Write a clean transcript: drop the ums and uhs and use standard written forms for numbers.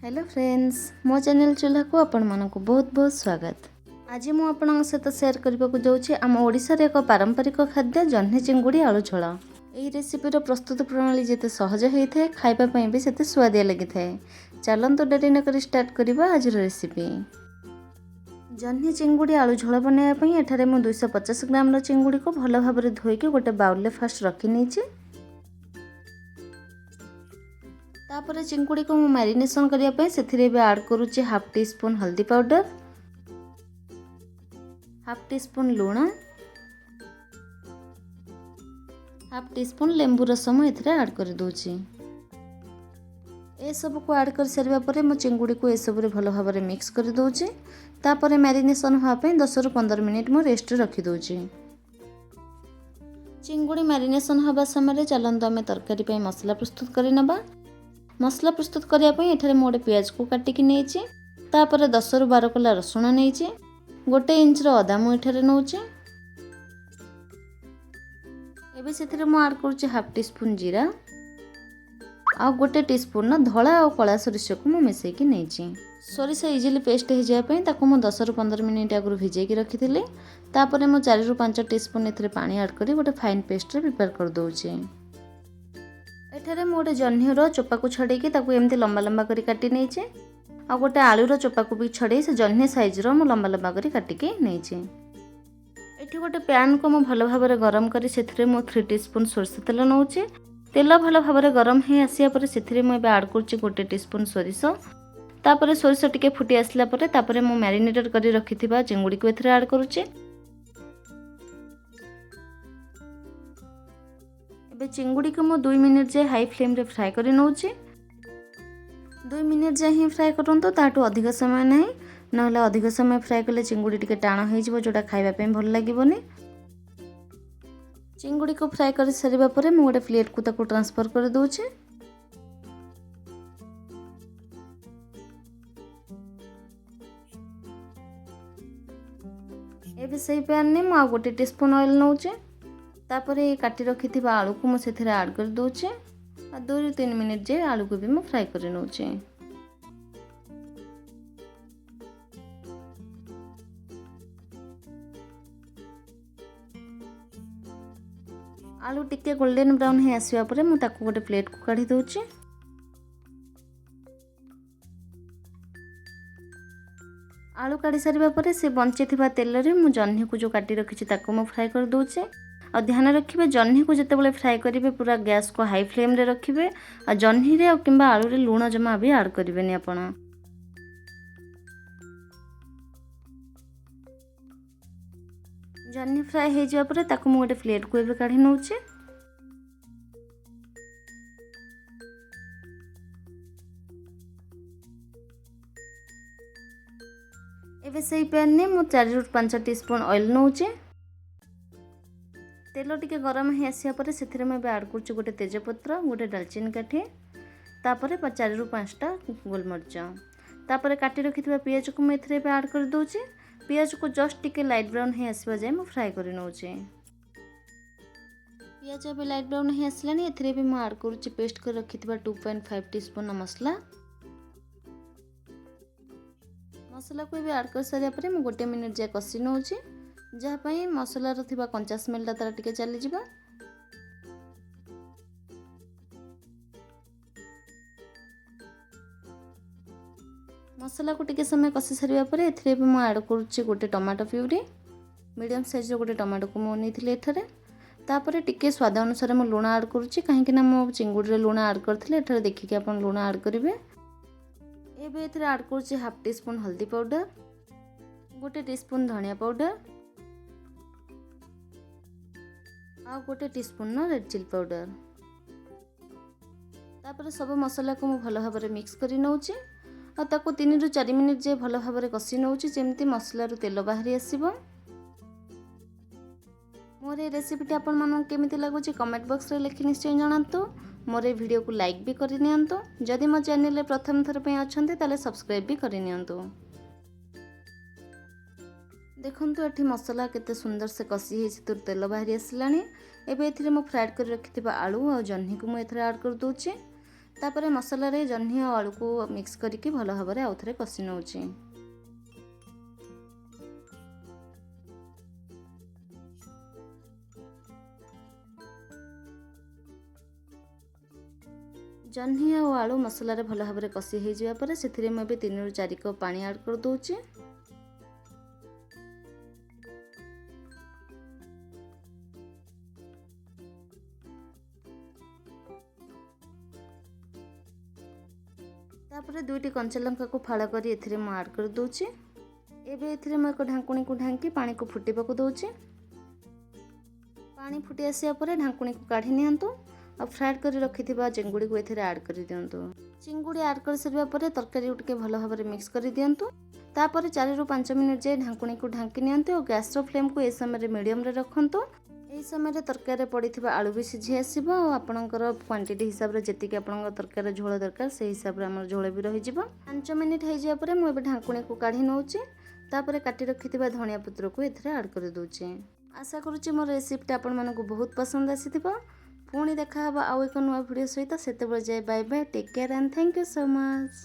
Hello friends, ମୋ channel ଚୁଲାକୁ ଆପଣମାନଙ୍କୁ ବହୁତ ବହୁତ ସ୍ୱାଗତ। ଆଜି ମୁଁ ଆପଣଙ୍କ ସହିତ ସେୟାର କରିବାକୁ ଯାଉଛି ଆମ ଓଡ଼ିଶାର ଏକ ପାରମ୍ପରିକ ଖାଦ୍ୟ ଜହ୍ନି ଚିଙ୍ଗୁଡ଼ି ଆଳୁ ଝୋଳ। ଏହି ରେସିପିର ପ୍ରସ୍ତୁତ ପ୍ରଣାଳୀ ଯେତେ ସହଜ ହୋଇଥାଏ, ଖାଇବା ପାଇଁ ବି ସେତେ ସୁଆଦିଆ ଲାଗିଥାଏ। ଚାଲନ୍ତୁ, ଡେରି ନକରି ଷ୍ଟାର୍ଟ କରିବା ଆଜିର ରେସିପି। ଜହ୍ନି ଚିଙ୍ଗୁଡ଼ି ଆଳୁ ଝୋଳ ବନାଇବା ପାଇଁ ଏଠାରେ ମୁଁ 250 ଗ୍ରାମର ଚିଙ୍ଗୁଡ଼ିକୁ ଭଲ ଭାବରେ ଧୋଇକି ଗୋଟେ ବାଉଲରେ ଫାଷ୍ଟ ରଖିନେଇଛି। ତାପରେ ଚିଙ୍ଗୁଡ଼ିକୁ ମୁଁ ମ୍ୟାରିନେସନ୍ କରିବା ପାଇଁ ସେଥିରେ ଏବେ ଆଡ଼୍ କରୁଛି ହାଫ୍ ଟି ସ୍ପୁନ୍ ହଳଦୀ ପାଉଡ଼ର, ହାଫ୍ ଟି ସ୍ପୁନ୍ ଲୁଣ, ହାଫ୍ ଟି ସ୍ପୁନ୍ ଲେମ୍ବୁ ରସ ମୁଁ ଏଥିରେ ଆଡ଼୍ କରିଦେଉଛି। ଏସବୁକୁ ଆଡ଼୍ କରିସାରିବା ପରେ ମୁଁ ଚିଙ୍ଗୁଡ଼ିକୁ ଏସବୁରେ ଭଲ ଭାବରେ ମିକ୍ସ କରିଦେଉଛି। ତାପରେ ମ୍ୟାରିନେସନ୍ ହେବା ପାଇଁ 10ରୁ 15 ମିନିଟ୍ ମୁଁ ରେଷ୍ଟରେ ରଖିଦେଉଛି। ଚିଙ୍ଗୁଡ଼ି ମ୍ୟାରିନେସନ୍ ହେବା ସମୟରେ ଚାଲନ୍ତୁ ଆମେ ତରକାରୀ ପାଇଁ ମସଲା ପ୍ରସ୍ତୁତ କରିନେବା। ମସଲା ପ୍ରସ୍ତୁତ କରିବା ପାଇଁ ଏଠାରେ ମୁଁ ଗୋଟେ ପିଆଜକୁ କାଟିକି ନେଇଛି। ତାପରେ 10ରୁ 12 କୋଲା ରସୁଣ ନେଇଛି। 1 ଇଞ୍ଚର ଅଦା ମୁଁ ଏଠାରେ ନେଉଛି। ଏବେ ସେଥିରେ ମୁଁ ଆଡ଼୍ କରୁଛି ହାଫ୍ ଟି ସ୍ପୁନ୍ ଜିରା ଆଉ 1 ଟି ସ୍ପୁନ୍ର ଧଳା ଆଉ କଳା ସୋରିଷକୁ ମୁଁ ମିଶାଇକି ନେଇଛି। ସୋରିଷ ଇଜିଲି ପେଷ୍ଟ ହେଇଯିବା ପାଇଁ ତାକୁ ମୁଁ 10ରୁ 15 ମିନିଟ୍ ଆଗରୁ ଭିଜେଇକି ରଖିଥିଲି। ତାପରେ ମୁଁ 4ରୁ 5 ଟି ସ୍ପୁନ୍ ଏଥିରେ ପାଣି ଆଡ଼୍ କରି ଗୋଟେ ଫାଇନ୍ ପେଷ୍ଟରେ ପ୍ରିପେୟାର କରିଦେଉଛି। ଏଠାରେ ମୁଁ ଗୋଟେ ଜହ୍ନିର ଚୋପାକୁ ଛଡ଼େଇକି ତାକୁ ଏମିତି ଲମ୍ବା ଲମ୍ବା କରି କାଟି ନେଇଛି। ଆଉ ଗୋଟେ ଆଳୁର ଚୋପାକୁ ବି ଛଡ଼େଇ ସେ ଜହ୍ନି ସାଇଜ୍ର ମୁଁ ଲମ୍ବା ଲମ୍ବା କରି କାଟିକି ନେଇଛି। ଏଠି ଗୋଟେ ପ୍ୟାନ୍କୁ ମୁଁ ଭଲ ଭାବରେ ଗରମ କରି ସେଥିରେ ମୁଁ 3 ଟି ସ୍ପୁନ୍ ସୋରିଷ ତେଲ ନେଉଛି। ତେଲ ଭଲ ଭାବରେ ଗରମ ହେଇ ଆସିବା ପରେ ସେଥିରେ ମୁଁ ଏବେ ଆଡ଼୍ କରୁଛି 1 ଟି ସ୍ପୁନ୍ ସୋରିଷ। ତାପରେ ସୋରିଷ ଟିକେ ଫୁଟି ଆସିଲା ପରେ ତାପରେ ମୁଁ ମ୍ୟାରିନେଟେଡ଼ କରି ରଖିଥିବା ଚିଙ୍ଗୁଡ଼ିକୁ ଏଥିରେ ଆଡ଼୍ କରୁଛି। ଏବେ ଚିଙ୍ଗୁଡ଼ିକୁ ମୁଁ 2 ମିନିଟ୍ ଯାଏ ହାଇ ଫ୍ଲେମ୍ରେ ଫ୍ରାଏ କରି ନେଉଛି। 2 ମିନିଟ୍ ଯାଏ ହିଁ ଫ୍ରାଏ କରନ୍ତୁ, ତାଠୁ ଅଧିକ ସମୟ ନାହିଁ। ନହେଲେ ଅଧିକ ସମୟ ଫ୍ରାଏ କଲେ ଚିଙ୍ଗୁଡ଼ି ଟିକେ ଟାଣ ହେଇଯିବ, ଯେଉଁଟା ଖାଇବା ପାଇଁ ଭଲ ଲାଗିବନି। ଚିଙ୍ଗୁଡ଼ିକୁ ଫ୍ରାଏ କରିସାରିବା ପରେ ମୁଁ ଗୋଟେ ପ୍ଲେଟ୍କୁ ତାକୁ ଟ୍ରାନ୍ସଫର୍ କରିଦେଉଛି। ଏବେ ସେଇ ପ୍ୟାନ୍ରେ ମୁଁ ଆଉ 1 ଟି ସ୍ପୁନ୍ ଅଏଲ୍ ନେଉଛି। ତାପରେ କାଟି ରଖିଥିବା ଆଳୁକୁ ମୁଁ ସେଥିରେ ଆଡ଼୍ କରିଦେଉଛି ଆଉ 2ରୁ 3 ମିନିଟ୍ ଯାଏ ଆଳୁକୁ ବି ମୁଁ ଫ୍ରାଏ କରି ନେଉଛି। ଆଳୁ ଟିକେ ଗୋଲ୍ଡେନ୍ ବ୍ରାଉନ୍ ହେଇ ଆସିବା ପରେ ମୁଁ ତାକୁ ଗୋଟେ ପ୍ଲେଟ୍କୁ କାଢ଼ି ଦେଉଛି। ଆଳୁ କାଢ଼ି ସାରିବା ପରେ ସେ ବଞ୍ଚିଥିବା ତେଲରେ ମୁଁ ଜହ୍ନିକୁ ଯେଉଁ କାଟି ରଖିଛି, ତାକୁ ମୁଁ ଫ୍ରାଏ କରିଦେଉଛି। ଆଉ ଧ୍ୟାନ ରଖିବେ, ଜହ୍ନିକୁ ଯେତେବେଳେ ଫ୍ରାଏ କରିବେ, ପୁରା ଗ୍ୟାସ୍କୁ ହାଇ ଫ୍ଲେମ୍ରେ ରଖିବେ। ଆଉ ଜହ୍ନିରେ ଆଉ କିମ୍ବା ଆଳୁରେ ଲୁଣ ଜମା ବି ଆଡ଼୍ କରିବେନି ଆପଣ। ଜହ୍ନି ଫ୍ରାଏ ହେଇଯିବା ପରେ ତାକୁ ମୁଁ ଗୋଟେ ପ୍ଲେଟ୍କୁ ଏବେ କାଢ଼ି ନେଉଛି। ଏବେ ସେଇ ପ୍ୟାନ୍ରେ ମୁଁ 4ରୁ 5 ଟି ସ୍ପୁନ୍ ଅଏଲ୍ ନେଉଛି। ତେଲ ଟିକେ ଗରମ ହେଇ ଆସିବା ପରେ ସେଥିରେ ମୁଁ ଏବେ ଆଡ଼୍ କରୁଛି ଗୋଟେ ତେଜପତ୍ର, ଗୋଟେ ଡାଲଚିନି କାଠି, ତାପରେ 4ରୁ 5ଟା ଗୋଲମରିଚ। ତାପରେ କାଟି ରଖିଥିବା ପିଆଜକୁ ମୁଁ ଏଥିରେ ଏବେ ଆଡ଼୍ କରିଦେଉଛି। ପିଆଜକୁ ଜଷ୍ଟ ଟିକେ ଲାଇଟ୍ ବ୍ରାଉନ୍ ହେଇ ଆସିବା ଯାଏ ମୁଁ ଫ୍ରାଏ କରି ନେଉଛି। ପିଆଜ ଏବେ ଲାଇଟ୍ ବ୍ରାଉନ୍ ହେଇ ଆସିଲାଣି। ଏଥିରେ ବି ମୁଁ ଆଡ଼୍ କରୁଛି ପେଷ୍ଟ କରି ରଖିଥିବା 2.5 ଟି ସ୍ପୁନ୍ ମସଲା। ମସଲାକୁ ଏବେ ଆଡ଼୍ କରିସାରିବା ପରେ ମୁଁ 1 ମିନିଟ୍ ଯାଏ କଷି ନେଉଛି, ଯାହା ପାଇଁ ମସଲାର ଥିବା କଞ୍ଚା ସ୍ମେଲଟା ତାର ଟିକେ ଚାଲିଯିବ। ମସଲାକୁ ଟିକେ ସମୟ କଷି ସାରିବା ପରେ ଏଥିରେ ବି ମୁଁ ଆଡ଼୍ କରୁଛି ଗୋଟେ ଟମାଟୋ ପ୍ୟୁରି। ମିଡ଼ିୟମ୍ ସାଇଜ୍ର ଗୋଟେ ଟମାଟୋକୁ ମୁଁ ନେଇଥିଲି ଏଠାରେ। ତାପରେ ଟିକେ ସ୍ୱାଦ ଅନୁସାରେ ମୁଁ ଲୁଣ ଆଡ଼୍ କରୁଛି, କାହିଁକିନା ମୁଁ ଚିଙ୍ଗୁଡ଼ିରେ ଲୁଣ ଆଡ଼୍ କରିଥିଲି। ଏଠାରେ ଦେଖିକି ଆପଣ ଲୁଣ ଆଡ଼୍ କରିବେ। ଏବେ ଏଥିରେ ଆଡ଼୍ କରୁଛି ହାଫ୍ ଟି ସ୍ପୁନ୍ ହଳଦୀ ପାଉଡ଼ର, 1 ଟି ସ୍ପୁନ୍ ଧନିଆ ପାଉଡ଼ର ଆଉ 1 ଟି ସ୍ପୁନ୍ର ରେଡ଼୍ ଚିଲି ପାଉଡ଼ର। ତାପରେ ସବୁ ମସଲାକୁ ମୁଁ ଭଲ ଭାବରେ ମିକ୍ସ କରି ନେଉଛି ଆଉ ତାକୁ 3ରୁ 4 ମିନିଟ୍ ଯାଏ ଭଲ ଭାବରେ କଷି ନେଉଛି, ଯେମିତି ମସଲାରୁ ତେଲ ବାହାରି ଆସିବ। ମୋର ଏ ରେସିପିଟି ଆପଣମାନଙ୍କୁ କେମିତି ଲାଗୁଛି, କମେଣ୍ଟ ବକ୍ସରେ ଲେଖି ନିଶ୍ଚୟ ଜଣାନ୍ତୁ। ମୋର ଏ ଭିଡ଼ିଓକୁ ଲାଇକ୍ ବି କରିନିଅନ୍ତୁ। ଯଦି ମୋ ଚ୍ୟାନେଲରେ ପ୍ରଥମ ଥର ପାଇଁ ଅଛନ୍ତି, ତାହେଲେ ସବସ୍କ୍ରାଇବ୍ ବି କରିନିଅନ୍ତୁ। ଦେଖନ୍ତୁ, ଏଠି ମସଲା କେତେ ସୁନ୍ଦର ସେ କଷି ହେଇ ସେଥିରୁ ତେଲ ବାହାରି ଆସିଲାଣି। ଏବେ ଏଥିରେ ମୁଁ ଫ୍ରାଏଡ଼୍ କରି ରଖିଥିବା ଆଳୁ ଆଉ ଜହ୍ନିକୁ ମୁଁ ଏଥିରେ ଆଡ଼୍ କରିଦେଉଛି। ତାପରେ ମସଲାରେ ଜହ୍ନି ଆଉ ଆଳୁକୁ ମିକ୍ସ କରିକି ଭଲ ଭାବରେ ଆଉ ଥରେ କଷି ନେଉଛି। ଜହ୍ନି ଆଉ ଆଳୁ ମସଲାରେ ଭଲ ଭାବରେ କଷି ହେଇଯିବା ପରେ ସେଥିରେ ମୁଁ ଏବେ 3ରୁ 4 କପ୍ ପାଣି ଆଡ଼୍ କରିଦେଉଛି। ତାପରେ 2ଟି କଞ୍ଚା ଲଙ୍କାକୁ ଫାଳ କରି ଏଥିରେ ମୁଁ ଆଡ଼୍ କରିଦେଉଛି। ଏବେ ଏଥିରେ ମୁଁ ଏକ ଢାଙ୍କୁଣୀକୁ ଢାଙ୍କି ପାଣିକୁ ଫୁଟିବାକୁ ଦେଉଛି। ପାଣି ଫୁଟି ଆସିବା ପରେ ଢାଙ୍କୁଣୀକୁ କାଢ଼ି ନିଅନ୍ତୁ ଆଉ ଫ୍ରାଏଡ଼୍ କରି ରଖିଥିବା ଚିଙ୍ଗୁଡ଼ିକୁ ଏଥିରେ ଆଡ଼୍ କରିଦିଅନ୍ତୁ। ଚିଙ୍ଗୁଡ଼ି ଆଡ଼୍ କରିସାରିବା ପରେ ତରକାରୀକୁ ଟିକେ ଭଲ ଭାବରେ ମିକ୍ସ କରିଦିଅନ୍ତୁ। ତାପରେ 4ରୁ 5 ମିନିଟ୍ ଯାଏ ଢାଙ୍କୁଣୀକୁ ଢାଙ୍କି ନିଅନ୍ତୁ ଆଉ ଗ୍ୟାସ୍ର ଫ୍ଲେମ୍କୁ ଏ ସମୟରେ ମିଡ଼ିୟମରେ ରଖନ୍ତୁ। ଏହି ସମୟରେ ତରକାରୀରେ ପଡ଼ିଥିବା ଆଳୁ ବି ସିଝି ଆସିବ ଆଉ ଆପଣଙ୍କର କ୍ୱାଣ୍ଟିଟି ହିସାବରେ ଯେତିକି ଆପଣଙ୍କ ତରକାରୀରେ ଝୋଳ ଦରକାର, ସେଇ ହିସାବରେ ଆମର ଝୋଳ ବି ରହିଯିବ। 5 ମିନିଟ୍ ହେଇଯିବା ପରେ ମୁଁ ଏବେ ଢାଙ୍କୁଣୀକୁ କାଢ଼ି ନେଉଛି। ତାପରେ କାଟି ରଖିଥିବା ଧନିଆ ପତ୍ରକୁ ଏଥିରେ ଆଡ଼୍ କରିଦେଉଛି। ଆଶା କରୁଛି ମୋର ରେସିପିଟା ଆପଣମାନଙ୍କୁ ବହୁତ ପସନ୍ଦ ଆସିଥିବ। ପୁଣି ଦେଖାହେବ ଆଉ ଏକ ନୂଆ ଭିଡ଼ିଓ ସହିତ। ସେତେବେଳେ ଯାଏ bye bye, take care and thank you so much.